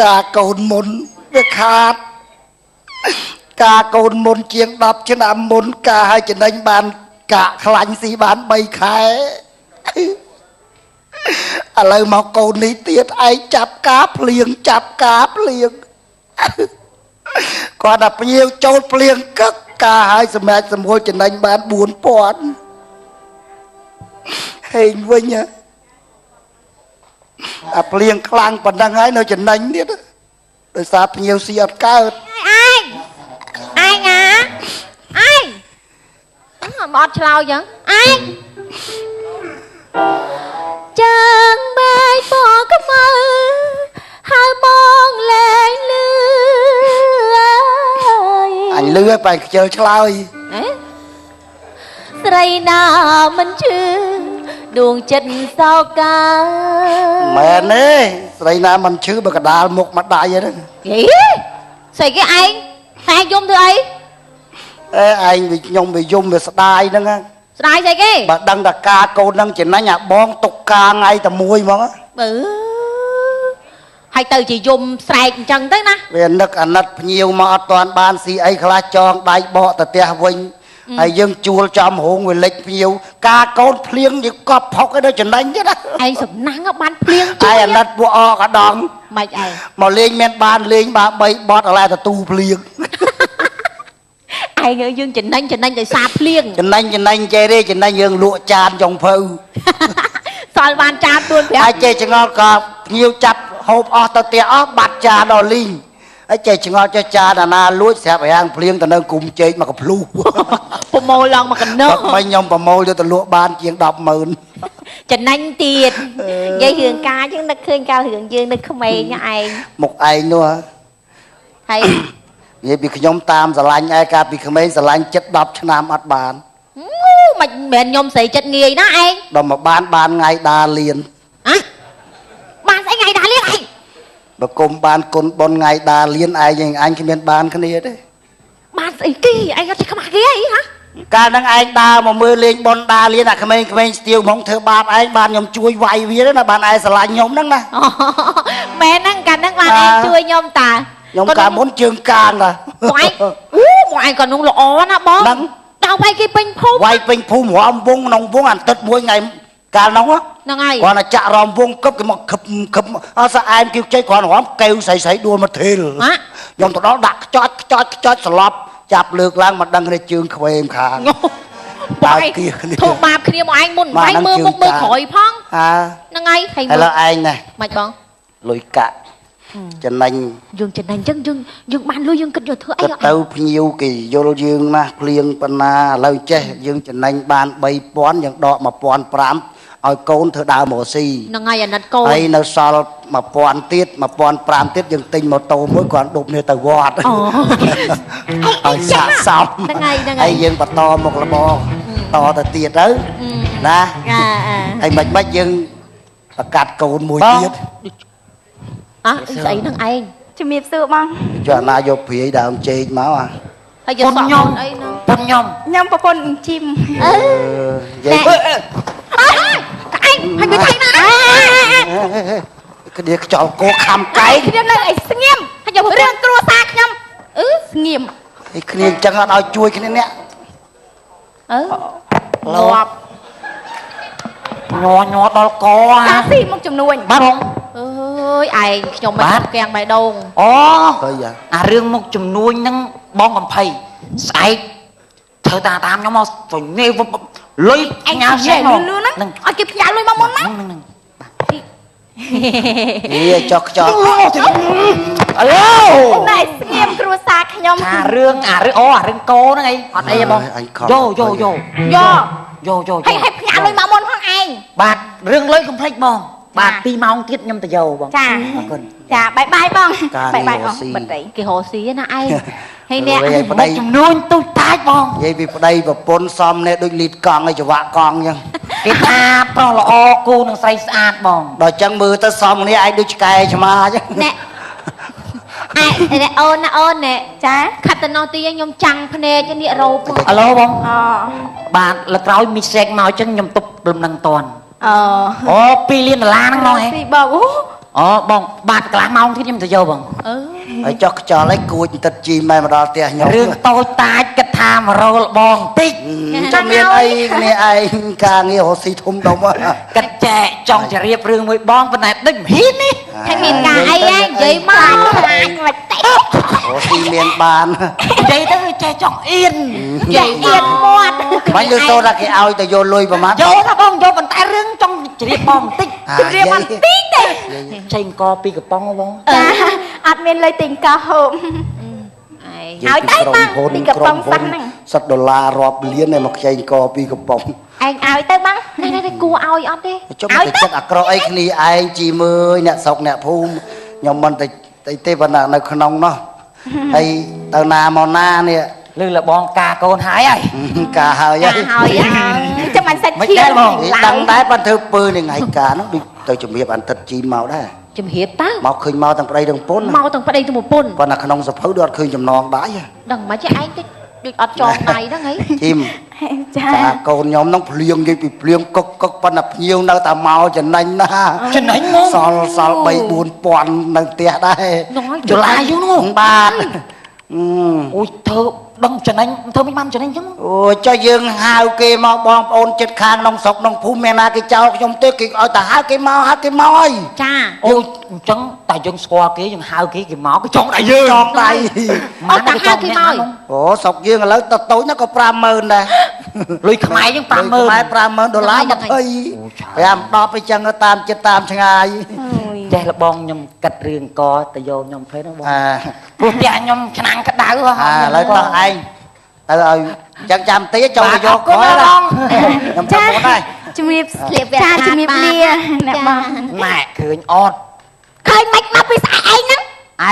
ការកូនមុនវាខាតការកូនមុនជាង10ឆ្នាំមុនការឲ្យចំណេញបានកាក់ខ្លាញ់ស៊ីបាន3ខែឥឡូវមកកូននេះទៀតឯងចាប់ការភ្លៀងចាប់ការភ្លៀងគាត់តែភ្ញៀវចូលភ្លៀងកឹកការឲ្យសម្រាប់សម្រួលចំណេញបាន4000ហេងវិញហ៎អាភ្លៀងខ្លាំងប៉ុណ្ណឹងហើយនៅចំណេញទៀតដោយសារភ្ញៀវស៊ីអត់កើត ឯងឯងអាឯងអឺមកអត់ឆ្លើយចឹងឯងចាងបែកពណ៌ខ្មៅហៅបងលែងលឺ អញលឺហើយបែរខ្ជិលឆ្លើយ ហេស្រីណាមិនជឿដួងចិត្តសោកា មែនទេស្រីណាមិនឈឺបើកដាលមុខមកដៃហ្នឹង ហីស្អីគេឯងឯងយំធ្វើអី អេឯងវាខ្ញុំវាយំវាស្ដាយហ្នឹងណា ស្ដាយស្អីគេ បើដឹងតែការកូនហ្នឹងចំណេញអាបងទុកការថ្ងៃតែមួយហ្មងណា បើហើយទៅជាយំស្រែកអញ្ចឹងទៅណា វានឹកអាណិតភ្ញៀវមកអត់តាន់បានស៊ីអីខ្លះចងដៃបកទៅផ្ទះវិញហើយយើងជួលចំរោងវាលិចភ្ញៀវការកូនភ្លៀងយើងកប់ផុកឯដល់ចំណេញទៀតណា ឯងសំណាងបានភ្លៀង ឯអាណិតពួកអកដង មិនឯង មកលេងមានបានលេងបា3បត់ឥឡូវទៅទូភ្លៀង ឯងយើងចំណេញចំណេញដោយសារភ្លៀង ចំណេញចំណេញចេះទេចំណេញយើងលក់ចានចុងភៅ សល់បានចាន4 ហើយ 5 ចេះឆ្ងល់ក៏ភ្ញៀវចាប់ហូបអស់ទៅផ្ទះអស់បាត់ចានដល់លីងហើយចេះឆ្ងល់ចេះចានអាណាលួចស្រាប់រាំងភ្លៀងទៅនៅគុំចេកមកកភ្លុះ ប្រមូលឡើងមកកណោ បាត់មិញខ្ញុំប្រមូលយកទៅលក់បានជាង100000 ចំណេញទៀត និយាយរឿងការយើងនឹកឃើញកាលរឿងយើងនៅក្មេងឯង មុខឯងនោះហ៎ ហើយ និយាយពីខ្ញុំតាមស្រឡាញ់ឯងកាលពីក្មេងស្រឡាញ់ចិត្ត10ឆ្នាំអត់បាន មិនមែនខ្ញុំស្រីចិត្តងាយណាឯង ដល់មកបានបានថ្ងៃដាលៀន ហ៎បានស្អីថ្ងៃដាលៀងឯង បើគុំបានគុណបុណ្យថ្ងៃដាលៀនឯងឯងអញគ្មានបានគ្នាទេ បានស្អីគេឯងអត់ចេះខ្មាស់គេអីហ៎ កាលហ្នឹងឯងដើរមកមើលលេងបុណ្យដាលៀនអាក្មេងៗស្ទាវហ្មងធ្វើបាបឯងបានខ្ញុំជួយវាយវាទេណាបានឯងស្រឡាញ់ខ្ញុំហ្នឹងណា អូមែនហ្នឹងកាលហ្នឹងបានឯងជួយខ្ញុំតា ខ្ញុំកាលមុនជើងកាងណា មកឯងអូមកឯងក៏នោះល្អណាបង ហ្នឹង ដល់វាយគេពេញភូមិ វាយពេញភូមិរំវងក្នុងវងអាទិត្យមួយថ្ងៃកាលនោះ ហ្នឹងហើយ គ្រាន់តែចាក់រំវងគឹបគេមកគឹបគឹបអត់ស្អែមគេចេះគ្រាន់រំកែវស្រីស្រីដួលមកធេល ហ៎ ខ្ញុំទៅដល់ដាក់ខ្ចត់ខ្ចត់ខ្ចត់ស្លាប់ចាប់លើកឡើងមកដឹងគ្នាជើងខ្វេមខាង បង ដើរគៀគ្នា ធ្វើបាបគ្នាមកឯងមុន មក ឯងមើលមុខមើល ហ្នឹងជើងកា ក្រោយផង អើ ហ្នឹងហើយហើយ ឥឡូវឯងណា មិនបង លុយកាក់ចំណេញ យើងចំណេញអញ្ចឹងយើងយើងបានលុយយើងគិតយកធ្វើអី គិតទៅភ្ញៀវគេយល់យើងណាស់ភ្លៀងប៉ុណ្ណាឥឡូវចេះយើងចំណេញបាន3000យើងដក1500ឲ្យកូនធ្វើដើមរស៊ី ហ្នឹងហើយអាណិតកូន ហើយនៅសល់1000ទៀត1500ទៀតយើងទិញម៉ូតូមួយគ្រាន់ដប់នេះទៅវត្ត អូ ឲ្យសាកសម ហ្នឹងហើយហ្នឹង ហើ ហើយ យយើងបន្តមុខរបរតទៅទៀតទៅណា អាអា ហើយមិនមិនយើងប្រកាសកូនមួយទៀត អ่ะស្អីហ្នឹងឯង ជំរាបសួរបង ចុះអាណាយកព្រាយដើមចេកមកអា ហើយយកសក់ ខ្ញុំ អីហ្នឹង ពុនខ្ញុំ ខ្ញុំប្រពន្ធជីម អឺនិយាយ អើយឯងហើយវាថៃណា គ្នាខ្យល់គោខំកែង គ្នានៅឲ្យស្ងៀម ហើយយក រឿងគ្រួសារខ្ញុំអឺស្ងៀម ឯគ្នាអញ្ចឹងអត់ឲ្យជួយគ្នាអ្នក អឺ លាប់ញ័រញ័រដល់ក តា ហា ស៊ីមុខចំនួន បាទបង អើយឯងខ្ញុំមិន បាទ គៀងបេះដូង អូ ទៅយ៉ា អារឿងមុខចំនួនហ្នឹងបងកំភៃស្អែកធ្វើតាតាមខ្ញុំមកសញេវលុយ ឯង ញ៉ាំ ញ៉ែលឿនលឿនហ្នឹង ហ្នឹង ឲ្យគេផ្ញើលុយមកមុនមក ហ្នឹង នេះចុះខ្យល់ អឡូ ណែស្ងៀមគ្រួសារខ្ញុំ អារឿងអារឿងអូអារឿងកោហ្នឹងអីអត់អីទេបងយោយោយោ យក យោយោ ហើយឲ្យផ្ញើលុយមកមុនផងឯង បាទរឿងលុយកុំភ្លេចបងបាទ2ម៉ោងទៀតខ្ញុំទៅយកបង ចា អរគុណ ចាបាយបាយបង ការ បាយបាយបង នេះរកស៊ី បតី គេរកស៊ីណាឯងហើយអ្នក និយាយប្តី មុខចំនួនទូចតាចបង និយាយពីប្តីប្រពន្ធសំនេះដូចលីតកង់ឯចង្វាក់កង់អញ្ចឹង គេថាប្រុសល្អគូនឹងស្រីស្អាតបង ដល់អញ្ចឹងមើលទៅសំនេះឯងដូចឆ្កែឆ្មាអញ្ចឹង អ្នកឯងអ្នកអូនណាអូនអ្នក ចា ខាត់ទៅនោះទីឯងខ្ញុំចាំងភ្នែកនេះរោប អាឡូបង អូ បាទលើក្រោយមីសេកមកអញ្ចឹងខ្ញុំទប់លំនឹងតន់ អូ អូ2លានដុល្លារហ្នឹងបងហ៎ ស៊ីបងអូ អូបងបាត់កន្លះម៉ោងទៀតខ្ញុំទៅយកបង អឺ ហើយចុះខ្យល់អីគួចទឹកជីម៉ែមកដល់ផ្ទះខ្ញុំ រឿងតូចតាចគិតថាមករលបងតិច ចាំមានអីគ្នាឯងការងាររកស៊ីធំដុំហ៎ គិតចែកចង់ជរៀបរឿងមួយបងប៉ុន្តែដូចមិនហ៊ាននេះ ថាមានការអីហ៎និយាយមក ខ្លាចមិនទេ រកស៊ីមានបាន និយាយទៅចេះចង់អៀន និយាយអៀនមាត់ បាញ់លើសូថាគេឲ្យទៅយកលុយប្រហែល យកណាបងយកប៉ុន្តែរឿងចង់ជរៀបបងបន្តិច ជរៀបបន្តិច ទេ ចេញកពីកំប៉ុងហ៎បង ចាអត់មានលុយទិញកោហូប ឯង ឲ្យតែបងពីកំប៉ុងសោះហ្នឹង សិតដុល្លាររាប់លានឯងមកខ្ចីកពីកំប៉ុង ឯងឲ្យទៅបង នេះនេះគួរឲ្យអត់ទេ ចុះមកទៅចិត្តអាក្រក់អីគ្នាឯងជីមើលអ្នកស្រុកអ្នកភូមិខ្ញុំមិនទៅទេប៉ុន្តែនៅក្នុងនោះហើយទៅណាមកណានេះ លឺលបងការកូនហើយហើយ ការហើយ ចាហើយចាំមិនសាច់ មិន ឈាម ដែរបង ដឹងដែរប៉ុន្តែធ្វើពើនេះថ្ងៃការនោះដូចទៅជំរាបអានទឹកជីមកដែរ ជំរាបតើ មកឃើញមកទាំងប្តីទាំងប្រពន្ធ មកទាំងប្តីទាំងប្រពន្ធ ប៉ុន្តែក្នុងសភៅដូចអត់ឃើញចំណងដៃ ដឹងមិនចេះឯងតិចដូចអត់ចងដៃហ្នឹងហី ជីម ចា តាកូនខ្ញុំហ្នឹងភ្លៀងនិយាយពីភ្លៀងកុកកុកប៉ុន្តែភ្ញៀវនៅតែមកចំណេញណា ចំណេញហ្មង សល់សល់3 4000នៅផ្ទះដែរ ដុល្លារយូរនោះ បាទអឺ អូយធ្វើដឹងចំណេញធ្វើមិនបានចំណេញចឹង អូចុះយើងហៅគេមកបងប្អូនចិត្តខាងក្នុងស្រុកក្នុងភូមិមានណាគេចោលខ្ញុំទេគេឲ្យតែហៅគេមកហៅគេមកហើយ ចា អូយអញ្ចឹងតែយើងស្គាល់គេយើងហៅគេគេមកគេចង់ដៃយើង ចងដៃ អូតាហៅគេមក អូស្រុកយើងឥឡូវតូចណាស់ក៏50000ដែរ លុយខ្មែរយើង50000 ខ្មែរ50000ដុល្លារ20 5 10អីចឹងទៅតាមចិត្តតាមឆ្ងាយ ចេះលបងខ្ញុំកាត់រឿងកទៅយកខ្ញុំភេទហ្នឹងបង អា ព្រោះផ្ទះខ្ញុំឆ្នាំងក្តៅហ៎ អាឥឡូវតោះឯងទៅឲ្យចឹងចាំតិចចូលទៅយក ក្រោយបង ខ្ញុំទៅមុនដែរ ជំរាប ស្លៀកពាក់ ចាជំរាបលាអ្នកបង ម៉ែឃើញអត់ ឃើញមិនមកពីស្អែកឯងហ្នឹង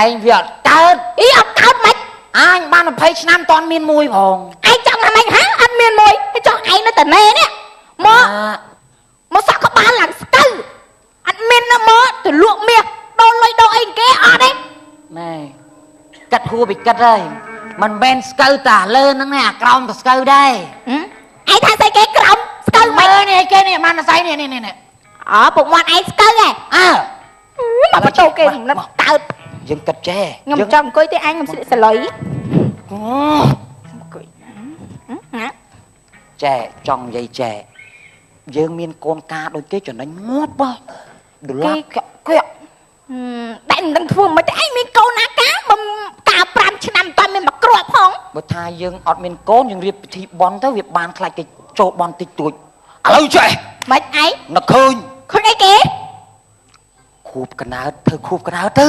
ឯងវាអត់កើត អីអត់កើតមិន អញបាន20ឆ្នាំតាន់មានមួយផង ឯងចង់ថាម៉េចហ่าអត់មានមួយចង់ឯងនៅតែណែនេះមកមកសក់ក្បាលឡើងស្កៅអត់មានណាមកទៅលក់មាសដូរលុយដូរអីគេអត់ទេ ណែកាត់ហួរពីកាត់ហើយមិនមែនស្កូវតាលើហ្នឹងណាអាក្រោមក៏ស្កូវដែរ ឯងថាស្អីគេក្រោមស្កៅមិន មើលនេះអីគេនេះបានអាស័យនេះនេះនេះ អូពុកមាត់ឯងស្កៅហ៎ អើ មកបន្ទោគេមិនកើត យើងកាត់ចេះ ខ្ញុំចង់អង្គុយទេឯងខ្ញុំស្លៀកសលុយអង្គុយណា ចែចង់និយាយចែយើងមានកូនការដូចគេចំណេញងាប់ហ៎ដុល្លារកាក់កាក់ តែមិនដឹងធ្វើមិនទេឯងមានកូនណាកាបំកា5ឆ្នាំតើមានមកគ្រាប់ផង បើថាយើងអត់មានកូនយើងរៀបពិធីបន់ទៅវាបានខ្លាចគេចូលបន់តិចតួចឥឡូវចេះ មិនឯង នឹកឃើញ ឃើញអីគេ ខួបកណើតធ្វើខួបកណើតទៅ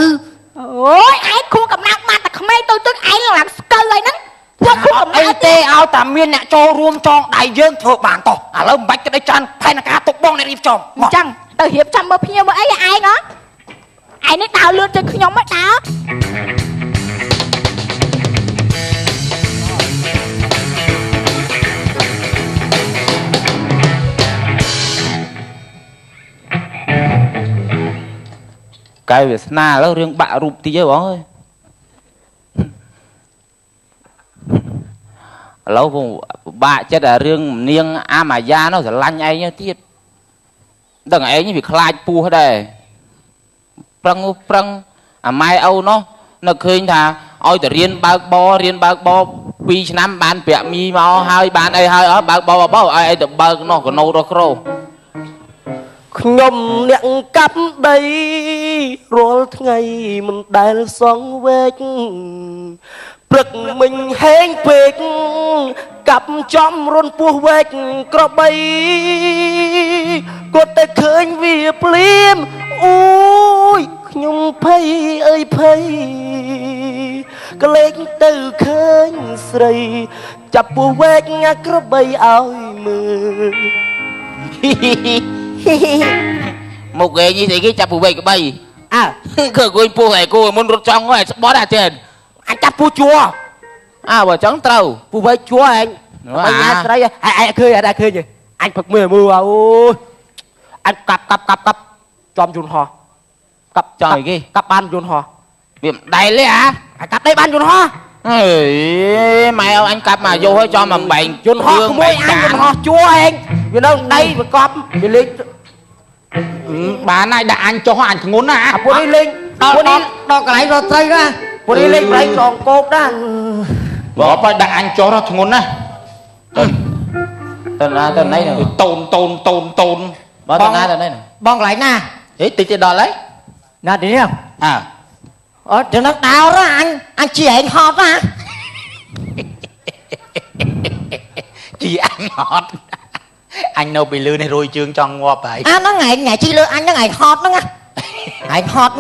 អូយឯងខួរកំណើតបានតែក្មេងតូចតូចឯងឡើងស្កើហើយហ្នឹងធ្វើខួរកំណើ អី ត ទេឲ្យតែមានអ្នកចូលរួមចងដៃយើងធ្វើបានតោះឥឡូវមិនបាច់គិតអីច្រើនផែនការទុកបងអ្នករៀបចំ អញ្ចឹងទៅរៀបចំមើលភ្ញៀវមើលអីឯងហ៎ឯងនេះដើរលឿនជាងខ្ញុំហ៎ដើរ កែវាសនាឥឡូវរឿងបាក់រូបតិចហ៎បងអើយឥឡូវពងពិបាកចិត្តអារឿងនាងអាម៉ាយ៉ានោះស្រឡាញ់ឯងទៀតដឹងឯងនេះវាខ្លាចពោះដែរប្រឹងប្រឹងអាម៉ែឪនោះនៅឃើញថាឲ្យទៅរៀនបើកបររៀនបើកបរ2ឆ្នាំបានប្រាក់មីមកហើយបានអីហើយអត់បើកបរបបឲ្យឯងទៅបើកនោះកណូរក្រោ ខ្ញុំអ្នកកាប់ដីរាល់ថ្ងៃមិនដែលសងវែកព្រឹកមិញហេងពេកកាប់ចំរុនពោះវែកក្របីគាត់តែឃើញវាភ្លាមអូយខ្ញុំភ័យអើយភ័យក្លែកទៅឃើញស្រីចាប់ពោះវែកក្របីឲ្យមើល មកគេនេះស្អីគេចាប់ពូវែកក្បី អើ គឺអង្គុយពោះឯគោមុនរត់ចង់ហ្នឹងឯងស្បត់អាទៀត អញចាប់ពូជួ អើបើចឹងត្រូវ ពូវែកជួឯងបញ្ញាស្រីឯងឃើញអត់ឃើញទេអញផឹកមើលមើលអូយអញកាប់កាប់កាប់កាប់ចំយន្តហោះកាប់ ចង់អីគេ កាប់បានយន្តហោះ វាមិនដែលទេអា អញកាប់ដេកបានយន្តហោះ អេម៉ែឲ្យអញកាប់មកយកហើយចំមកបែង យន្តហោះក្មួយអញយន្តហោះជួឯងវានៅដីវាកប់វាលេង បានហើយដាក់អញចុះអញធ្ងន់ណា អាពួកនេះលេង ដល់ដល់កន្លែងរត់ត្រីណា ពួកនេះលេងប្រៃក្រងកោបណា បងបើដាក់អញចុះរត់ធ្ងន់ណា ទៅណាទៅណី តូនតូនតូនតូន បងទៅណាទៅណី បងកន្លែងណា ហេតិចទេដល់ហើយ ណាទីនេះ អើ អត់ចំណឹកដោរអញអញជាឯងហត់ណា ជីអញហត់អញនៅពីលឺនេះរួយជើងចង់ងាប់ហើយ អាហ្នឹងឯងថ្ងៃជីលើអញហ្នឹងឯងហត់ហ្នឹងឯងហត់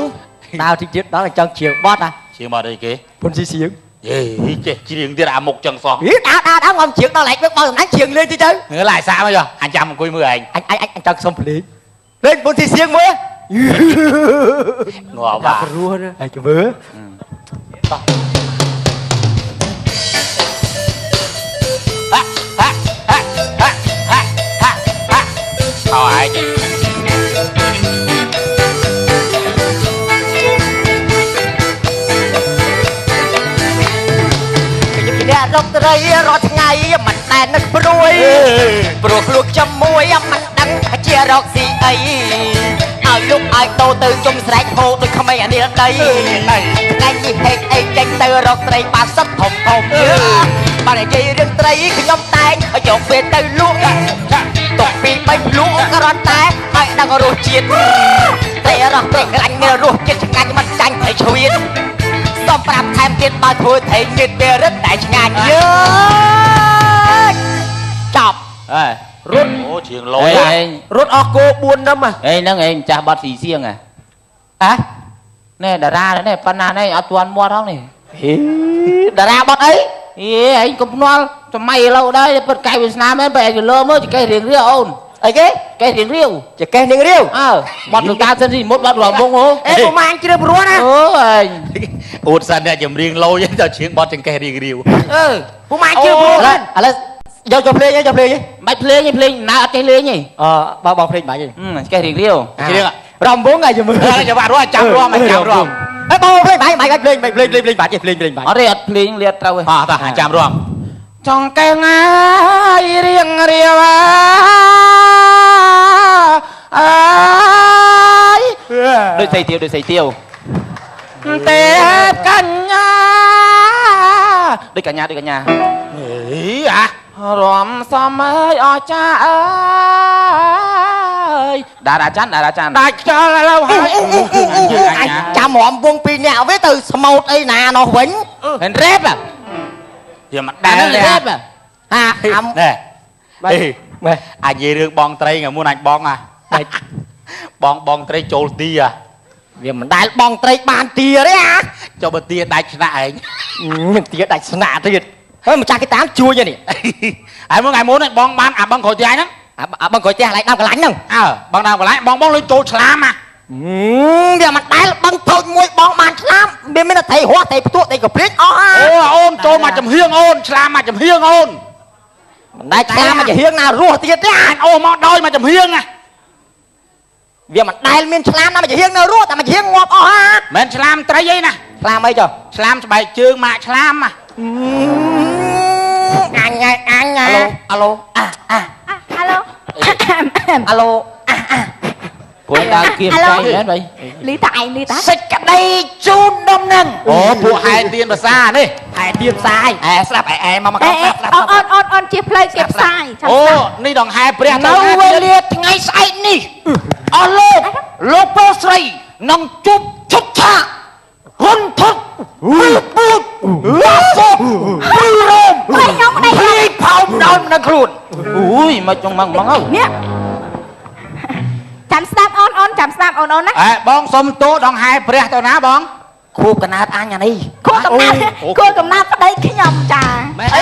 ដើរតិចទៀតដល់ចង់ជាបត់អា ជាងបត់អីគេ ពុនស៊ីសៀង យេចេះច្រៀងទៀតអាមុខចឹងសោះ ហីដើរដើរដើរងំជាងដល់ឯងបើអញជាងលេងតិចទៅ ងើឡាយសាមកចុះអញចាំអង្គុយមើលឯង អញអញអញចង់សុំភ្លេងលេងពុនស៊ីសៀងមួយ ងាប់បា ព្រោះណាឯងមើល ហាហាហាហាហាហាហាអោឯង ខ្ញុំជាអ្នករកត្រីរាល់ថ្ងៃមិនដែលនឹកព្រួយព្រោះខ្លួនខ្ញុំមួយមិនដឹងជារកស៊ីអីឲ្យលោកឲ្យតោទៅជុំស្រែកហូដូចក្មេងអានេះដីថ្ងៃនេះហេតុអីចេញទៅរកត្រីបានសិតធំធំបាននិយាយរឿងត្រីខ្ញុំតែងយកពេលទៅលក់ទុកពី3ភ្លក់គ្រាន់តែឲ្យដឹងរសជាតិត្រីរស់ត្រីក្រាញ់មានរសជាតិឆ្ងាញ់មិនចាញ់ត្រីឆ្វៀតសូមប្រាប់ថែមទៀតបើធ្វើត្រីងៀតវារឹតតែឆ្ងាញ់យើចប់ អើ រត់ អូជាងលយ ឯង រត់អស់គោ4នឹម ឯងហ្នឹងឯងម្ចាស់បត់ស៊ីសៀងហ៎ អា នេះតារានេះប៉ុណ្ណានេះអត់ទាន់មាត់ហងនេះ ហីតារាបត់អី អេឯងកុំភ្នាល់សម័យឥឡូវដែរពិតកែវាសនាមែនបើឯងលើមើលចកេះរៀងរាវអូន អីគេ កេះរៀងរាវ ចកេះរៀងរាវ អើបត់លោកតាសិនស៊ីមុតបត់រំវងហូ អេប្រមាញជ្រឿព្រោះណា អូឯង អួតសិនអ្នកចម្រៀងលយទៅច្រៀងបត់ចង្កេះរៀងរាវ អឺ ប្រមាញជ្រឿព្រោះ ឥឡូវយកយកភ្លេងយកភ្លេង មិនភ្លេងទេភ្លេងណៅអត់ចេះលេងទេ អឺបងបងភ្លេងបាច់ទេ ចកេះរៀងរាវ ច្រៀង រំវងឲ្យមើល ចាំបាក់រត់ចាំរំចាំរំ អេបងភ្លេងបាច់បាច់ភ្លេងភ្លេងភ្លេងភ្លេងបាច់ទេភ្លេងភ្លេងបាច់ អត់ទេអត់ភ្លេងលាតត្រូវទេ អោះតោះចាំរំ ចង់កែងអើយរៀងរាវអើយដូចស្អីទៀវដូចស្អីទៀវទេពកញ្ញាដូចកញ្ញាដូចកញ្ញា អីអា រំសំអើយអចាអើយតារាច័ន្ទតារាច័ន្ទ ដាច់ខ្យល់ឥឡូវហើយ អញចាំរំវងពីរនាក់វាទៅស្មោតអីណានោះវិញ ហិនរ៉េប វាមិនដែល រ៉េប ហាអាំ ណែ ម៉េ អញនិយាយរឿងបងត្រីថ្ងៃមុនអញបងអាបងបងត្រីចូលទីអា វាមិនដែលបងត្រីបានទាទេអា ចូលបើទាដាច់ឆ្នាក់ឯង មានទាដាច់ស្នាក់ទៀតហើយម្ចាស់គេតាមជួយនេះ ហើយមកថ្ងៃមុនបងបានអាបងក្រោយផ្ទះហ្នឹង អាបងក្រោយផ្ទះឡៃដើមកន្លាញ់ហ្នឹង អើបងដើមកន្លាញ់បងបងលុយចូលឆ្លាមអា វាមិនដែលបងតូចមួយបងបានឆ្លាមវាមានតែត្រីរស់ត្រីផ្ទក់ត្រីកព្រាចអស់អា អូអូនចូលមកចំហៀងអូនឆ្លាមមកចំហៀងអូន មិនដែលឆ្លាមមកចំហៀងណារស់ទៀតទេ អញអូមកដោយមកចំហៀងណា វាមិនដែលមានឆ្លាមណាមកចំហៀងនៅរស់តែមកចំហៀងងាប់អស់អា មិនឆ្លាមត្រីអីណា ឆ្លាមអីចុះ ឆ្លាមស្បែកជើងម៉ាក់ឆ្លាមណា អញហើយអញអា អាឡូអាអា អាឡូ អាឡូអាអា ព្រោះដើរគៀមចៃមែនបី លីតាឯងលីតា សេចក្តីជូនដំណឹង អូពួកហែទៀនភាសានេះ ហែទៀនផ្សាយអែស្ដាប់អែអែមកមក អេ ស្ដាប់ស្ដាប់ អូនអូនអូនអូនជាផ្លូវគេផ្សាយចាំ អូ ស្ដាប់ នេះដង្ហែព្រះ នៅវេលាថ្ងៃស្អែកនេះអស់លោកលោកប្រុសស្រីនឹងជួបឈុតឆាកហ៊ុនថត់ពូពូឡាសូពីរោម ប្តីខ្ញុំប្តី ភ្លីផោមដល់មិនដឹងខ្លួន អូយមកចង់មកមក នេះចាំស្ដាប់អូនអូនចាំស្ដាប់អូនអូនណា អេបងសុំទោដង្ហែព្រះទៅណាបង ខួបកណាតអញអានេះ គួរកំណាត់គួរកំណាត់ប្តីខ្ញុំចា មែនអី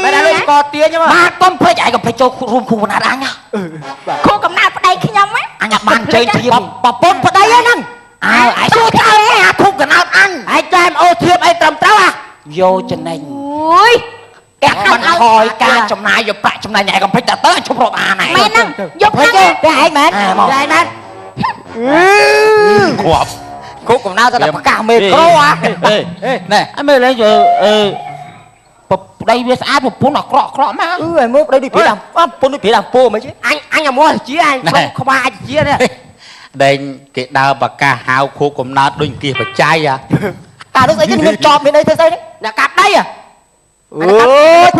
មែនអីកទាញមក បាទកុំភ្លេចឯងកុំភ្លេចចូលរួមខួបកណាតអញណា គួរកំណាត់ប្តីខ្ញុំណា អញអាបានជើងធៀប ប្រពន្ធប្តីហ្នឹង អើឯង ជួយទៅអាខុបកណោតអញ ឯងតែអូធៀបអីត្រឹមត្រូវអាយកចំណេញ អូយ កាត់បន្ថយការចំណាយយកប្រាក់ចំណេញឯងកុំភ្លេចតើទៅឈប់រាប់អានឯង មែនហ្នឹងយក ភ្លេច ហ្នឹង ទេឯងមែន ឯងមែន គ្រាប់ ខុបកំណោតតែប្រកាសមេក្រូអា អេ ណែ អញមើលលេងចូលអឺ ប្តីវាស្អាតប្រពន្ធអាក្រក់ក្រក់មក អឺឲ្យមើលប្តីដូចព្រាដាមប្រពន្ធដូចព្រាដាមពោមិនទេ អញអាមាស់ជាអញក្បាលអាចជានេះ ដេញគេដើរប្រកាសហៅខួបកំណើតដូចអង្គាសបច្ច័យអា តានោះស្អីគេមានចប់មានអីធ្វើស្អី អ្នកកាប់ដីហ៎ អូ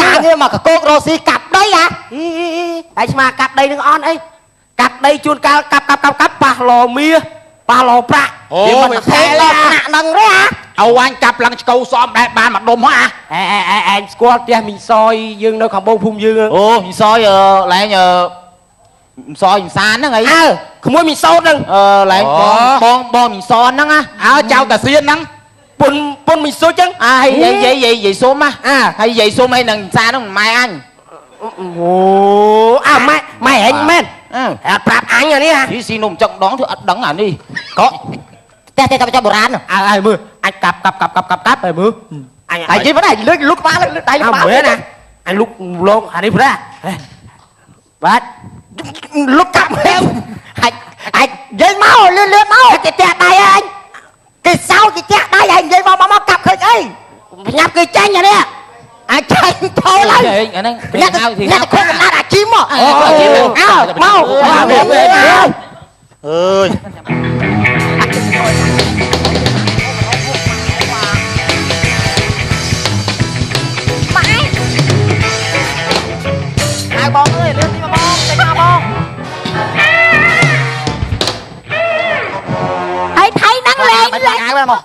តាងារមកកកោករស់ស៊ីកាប់ដីហ៎ ហើយស្មាកាប់ដីនឹងអន់អីកាប់ដីជួនកាលកាប់កាប់កាប់កាប់ប៉ះឡមាសប៉ះឡប្រាក់ អូ វាមិនថេដល់ថ្នាក់ហ្នឹងទេហ่า អូអញកាប់ឡើងឆ្កោសមដែរបានមួយដុំហ៎ អែអែអែស្គាល់ផ្ទះមីសយយើងនៅខាងបងភូមិយើង អូមីសយឡើងមីសយមីសានហ្នឹងអី អើក្មួយមីសោតហ្នឹង អឺឡើងបងបងបងមីសនហ្នឹងណា អើចៅតាសៀនហ្នឹង ពុនពុនមីសុចហ្នឹង អាហើយយាយយាយយាយសុំណាហើយយាយសុំអីនឹងសានហ្នឹងម៉ែអញ អូអើម៉ែម៉ែហែងមែនអត់ប្រាប់អញអានេះហ่ะ ស៊ីស៊ីនំចឹងដងធ្វើអត់ដឹងអានេះ ក៏ផ្ទះតែចាំបុរាណ អើហើយមើលអញកាប់កាប់កាប់កាប់កាប់កាប់ហើយមើលអញ ហើយនិយាយមិនដែរលើកលុកក្បាលលើកដៃលើកក្បាល មែនណាអញលុកលងអានេះប្រាបាទ លុកកាប់មែនអាចអាចនិយាយមកលឿនលឿនមកគេផ្ទះដៃអញគេសោគេផ្ទះដៃហើយនិយាយមកមកកាប់ឃើញអី ញ៉ាប់គេចាញ់អានេះ អាចចាញ់ថោឡើយ អាហ្នឹង អ្នកអ្នកខំកំណាត់អាជីមមកអើមក អើយ ម៉ែ ហៅបងអើយលឿនទីមកបងចេញមកបង ហើយថៃហ្នឹងលេងលេង មក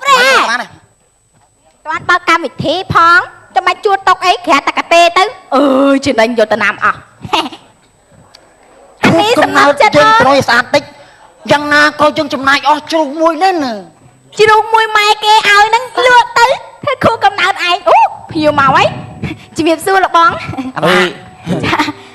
បានតាន់បើកកម្មវិធីផងចាំបាច់ជួតតុកអីក្រាតតកតេទៅអើយចំណេញយកទៅណាំអស់អានេះសំណប់ចិត្ត យើងត្រូវស្អាតតិចយ៉ាងណាក៏យើងចំណាយអស់ជ្រុះមួយនេះណា ជ្រុះមួយម៉ែគេឲ្យហ្នឹងលក់ទៅធ្វើខួរកំណើតឯងអូភៀវមកហើយជំរាបសួរលោកបង អី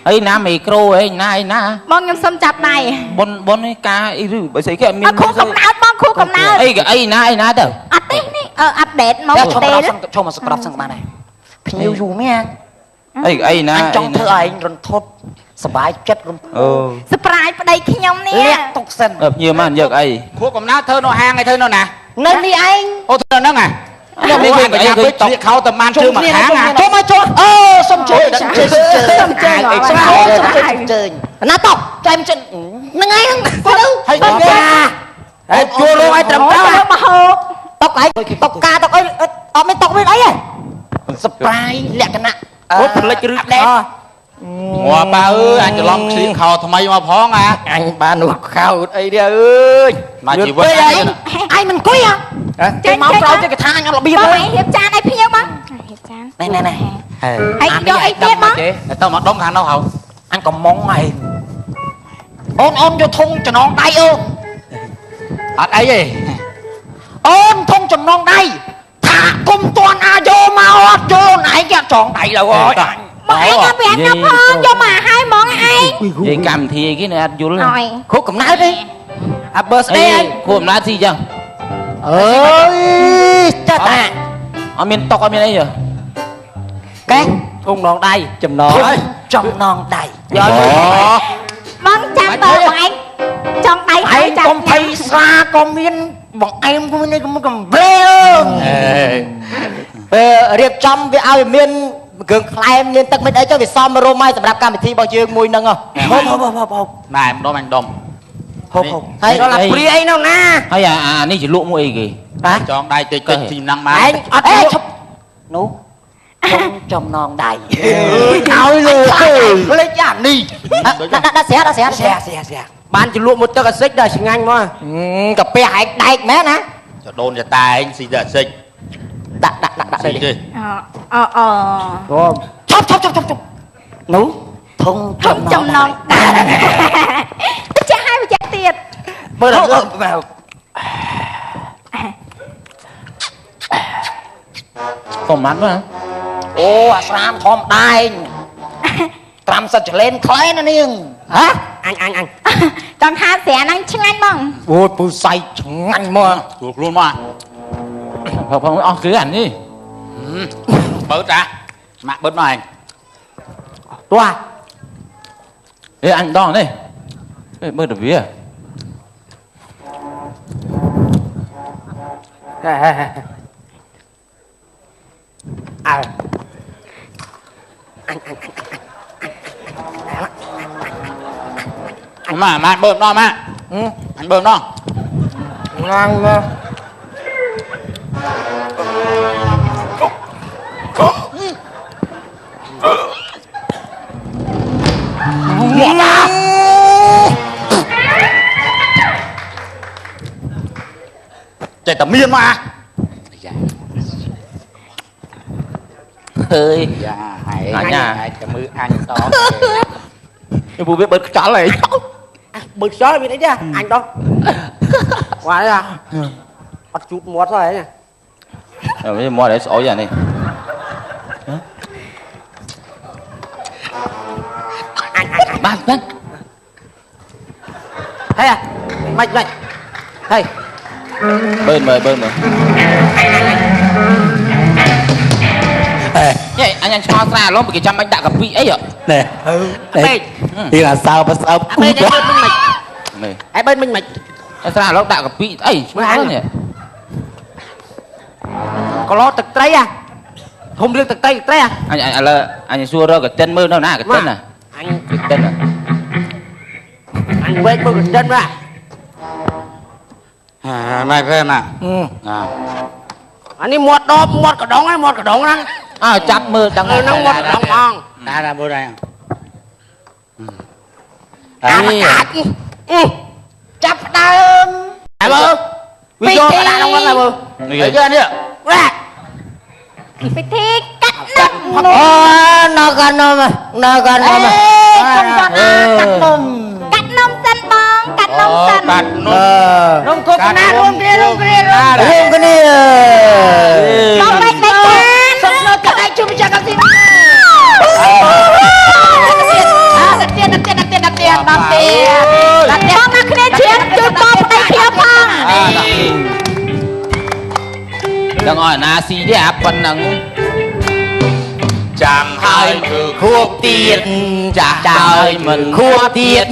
អីណាមីក្រូអីណាអីណា បងខ្ញុំសុំចាប់ដៃ បុនបុននេះការអីឬបើស្អីគេអត់មាន ខួរកំណើតបងខួរកំណើត អីអីណាអីណាទៅ អត់ទេនេះអាប់ដេតមកទេ ឈុំមកសក្របសឹងបានហើយភ្ញៀវយូរមែន អីអីណា អញចង់ធ្វើឲ្យឯងរន្ធត់សบายចិត្តរំភើ សប្រាយប្តីខ្ញុំនេះ លាក់ទុកសិន ភ្ញៀវមកយកអី ខួបកំណើតធ្វើនៅហាងអីធ្វើនៅណា នៅនេះឯង អូធ្វើនៅហ្នឹងហ៎ នេះមាន កញ្ញាពេកឆ្លៀកខោតែបានជើងមកខាង ចូលមកចូលអូសុំជើងសុំជើង សុំជើង សុំជើងណាតោចាំចិត្តហ្នឹងឯងគាត់ទៅ ហើយ ហើយជួលលោកឲ្យត្រឹមត្រូវ មកហូប តុកឯងតុកការតុកអីអត់មានតុកមានអីទេ សប្រាយលក្ខណៈ អូផ្លិចឬដេត ងាប់បើអើយអញច្រឡំឆ្លៀកខោថ្មីមកផងអា អញបាននោះខោអីនេះអើយ មកជីវិត ឯងមិនអង្គុយហ៎ ចេញ មកក្រោយទៅគេថាអញអត់របៀប បង ទេ ឯងរៀបចានឲ្យភ្ញៀវបងរៀបចាន ណែណែណែ ហើយយកអីទៀតបង ទៅមកដុំខាងនោះហៅ អញកំងឯងអូនអូនយកធុងចំណងដៃអូ អត់អីទេ អូនធុងចំណងដៃថាគុំតន់អាយកមកអត់យកណែគេចងដៃឡើយអើយ បងឯងក៏ប្រាប់ខ្ញុំផងយកមកឲ្យហ្មងឯង និយាយកម្មវិធីអីគេនៅអត់យល់ អើយ ខួបកំណើតទេ អា birthday ឯង ខួបកំណើតស៊ីចឹង អើយចាតា អត់មានតុកអត់មានអីទេ កែ ធុងដងដៃ ចំណង ចំណងដៃ យក បងចាំបងឯងចង់ដៃឲ្យ ឯង ចាំ កុំភ័យស្រាក៏មានបងឯងក៏មាននេះកំប្លែអើ ពេលរៀបចំវាឲ្យមានគ្រឿងក្លែមមានទឹកមិនអីចុះវាសមរម្យហើយសម្រាប់កម្មវិធីរបស់យើងមួយហ្នឹងហ៎ ហូបហូបហូបហូប ណែម្ដុំអញដុំ ហូបហូប ហើយ ដល់អាព្រាអីនៅណា ហើយអានេះជាលក់មួយអីគេ ចងដៃតិចតិចស៊ីហ្នឹងមក ឯងអត់ អេឈប់នោះធុងចំណងដៃ ឲ្យលើ ភ្លេចអានេះ ដាក់ស្រាដាក់ស្រា ស្រាស្រាស្រា បានជាលក់មួយទឹកអាសិចដល់ឆ្ងាញ់មក កាពះឯងដែកមែនណា ចដូនចតាឯងស៊ីតែសិច ដាក់ដាក់ដាក់ដាក់ ស៊ីទេ អូអូ ឈប់ឈប់ឈប់ឈប់ឈប់នោះធុង ធំចំណងដៃចាស់ហើយចាស់ទៀត មើលដល់ កុំម៉ាត់មក អូអាស្រាមធម្មតាឯងត្រាំសិតចលែនខ្លែណានាង ហ៎ អញអញអញ ចង់ថាស្រាហ្នឹងឆ្ងាញ់បង អូយពូសៃឆ្ងាញ់មក ខ្លួនខ្លួនមក ផងអស់គឺអានេះ បើតាម៉ាក់បិទមកឯង តោះ អេអញដងនេះមើលទៅវា អើ ម៉ាម៉ាបើម្ដងម៉ាអញបើម្ដង ងាងមក ចេះតែមានមក អើយ យ៉ាហែ អញ្ញា ហែតែមើលអញត ពូវាបឺតខ្យល់ហី បឺតខ្យល់មានអីទេអញដោះវ៉ាអត់ជូតមាត់ហើយ នេះមាត់ឯងស្អុយអានេះបានបាន ហេមិនមិនហេ បឺនមើលបឺនមើលហេអញឆ្ងល់ស្រាឡំគេចាំបាច់ដាក់កាពីអីហ៎ ណែ ពេក ទីអាសើបសើ អាពេកឯងបឺនមិន នេះ ឯងបឺនមិនមិន ស្រាឡំដាក់កាពីអីឆ្ងល់នេះ កឡោទឹកត្រីហ่ะធំរឿងទឹកត្រីទឹកត្រីហ่ะ អញឥឡូវអញសួររកកតិនមើលនៅណាកតិនណា អញ កតិនណា អញវែកមើលកតិនណា ម៉ែព្រែណា អានេះមាត់ដបមាត់កដងហ្នឹងមាត់កដងហ្នឹង អើចាប់មើលដឹង ហ្នឹងមាត់កដងហ្មង ណាណាមើលដែរ អាបកាច់ចាប់ដើមអើមើលវាយកកដាក់ក្នុងហ្នឹងមើល នេះ អីគេនេះ វ៉ា ពិធីកាត់នំ អូណកនំណកនំ អេកុំចង់អាកាត់នំ កាត់នំសិនបងកាត់នំសិន កាត់នំ នំគោកណារួមគ្នារួមគ្នា រួមគ្នា បងបែកបែកចាន សុំនៅកាត់ឯងជួយម្ចាស់កម្មវិធីទៀតទៀតទៀតទៀតទៀតដល់ទៀតដល់ទៀត បងមកគ្នាជ្រៀងជួយបងប្តីខ្ញុំផង ដឹងអស់ណាស៊ីទេអាប៉ុណ្ណឹង ចាំហើយគឺ ខួបទៀត ចាស់ហើយមិន ខួបទៀត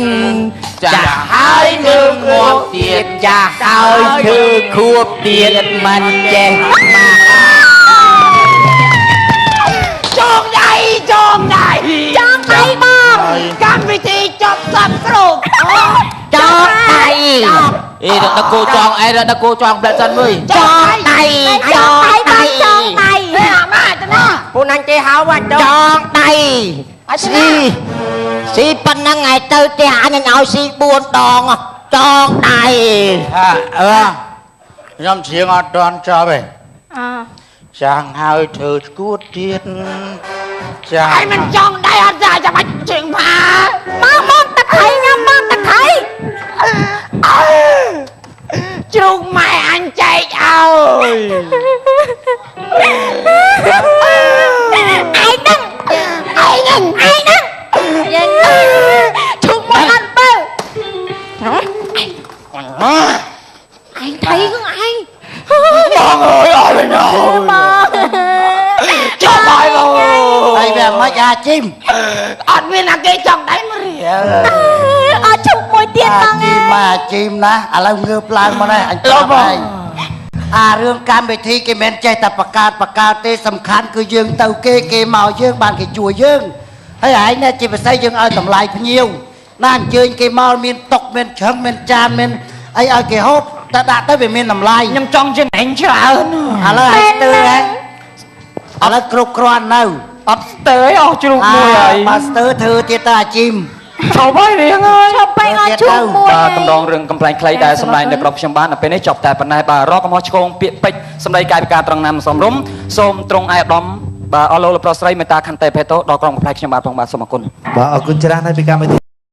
ចាស់ហើយមើលងាប់ទៀត ចាស់ហើយធ្វើខួបទៀតមិនចេះមក ចងដៃចងដៃ ចងដៃបង កម្មវិធីចប់សពគ្រប់ ចងដៃ អេដល់គោចងអេដល់គោចងផ្លែសិនមួយ ចងដៃ ចងដៃបងចងដៃ ហេអាម៉ាទៅណា ពួកណាញ់គេហៅបាច់ ចងដៃស៊ីស៊ីប៉ុណ្ណឹងឯងទៅផ្ទះអញឲ្យស៊ី4ដងចងដៃ ហាអើខ្ញុំជ្រៀងអត់ទាន់ចប់ទេ អ ចាំងហើយធ្វើឈួតទៀតចាំ ឯងមិនចងដៃអត់ចាំបាច់ជើងផា មកមកទឹកថៃញ៉ាំមកទឹកថៃ ជ្រូកម៉ែអញចែកឲ្យ ឯងហ្នឹងឯងហ្នឹងឯងហ្នឹងយើងឈុំមកអត់បើឯងថៃហ្នឹងឯង បងអើយអស់ហើយណោ បង ចប់ហើយបង ហើយវាមិនអាជីម អត់មានអាគេចង់ដៃមករៀល អត់ឈុំមួយទៀតបង ជីមអាជីមណាឥឡូវងើបឡើងមកនេះអញប្រាប់ឯងអារឿងកម្មវិធីគេមិនចេះតែបង្កើតបង្កើតទេសំខាន់គឺយើងទៅគេគេមកយើងបានគេជួយយើងហើយឯងនេះជាពិសេសយើងឲ្យតម្លៃភ្ញៀវណាអញ្ជើញគេមកមានតុកមានឆឹងមានចានមានអីឲ្យគេហូបតែដាក់ទៅវាមានតម្លៃ ខ្ញុំចង់ចំណេញច្រើន ឥឡូវឯងស្ទើហ៎ឥឡូវគ្រប់គ្រាន់នៅ អត់ស្ទើអស់ជ្រូកមួយហើយ បើស្ទើធ្វើទៀតទៅអាជីម ឈប់ហើយរៀងហើយ ឈប់ពេកអត់ឈុំមួយ បាទតម្រងរឿងកំ pl ែងខ្លីដែលសម្ដែងនៅក្រុមខ្ញុំបាននៅពេលនេះចប់តែប៉ុណ្ណេះបាទរកកំហុសឆ្គងពាក្យពេចន៍សម្ដីកាយវិការត្រង់ណាមិនសមរម្យសូមត្រង់ឯកឧត្តមបាទអរលោកលោកប្រុសស្រីមេត្តាខន្តីភេទោដល់ក្រុមកំ pl ែងខ្ញុំបាទផងបាទសូមអរគុណ បាទអរគុណច្រើនហើយពីកម្មវិធី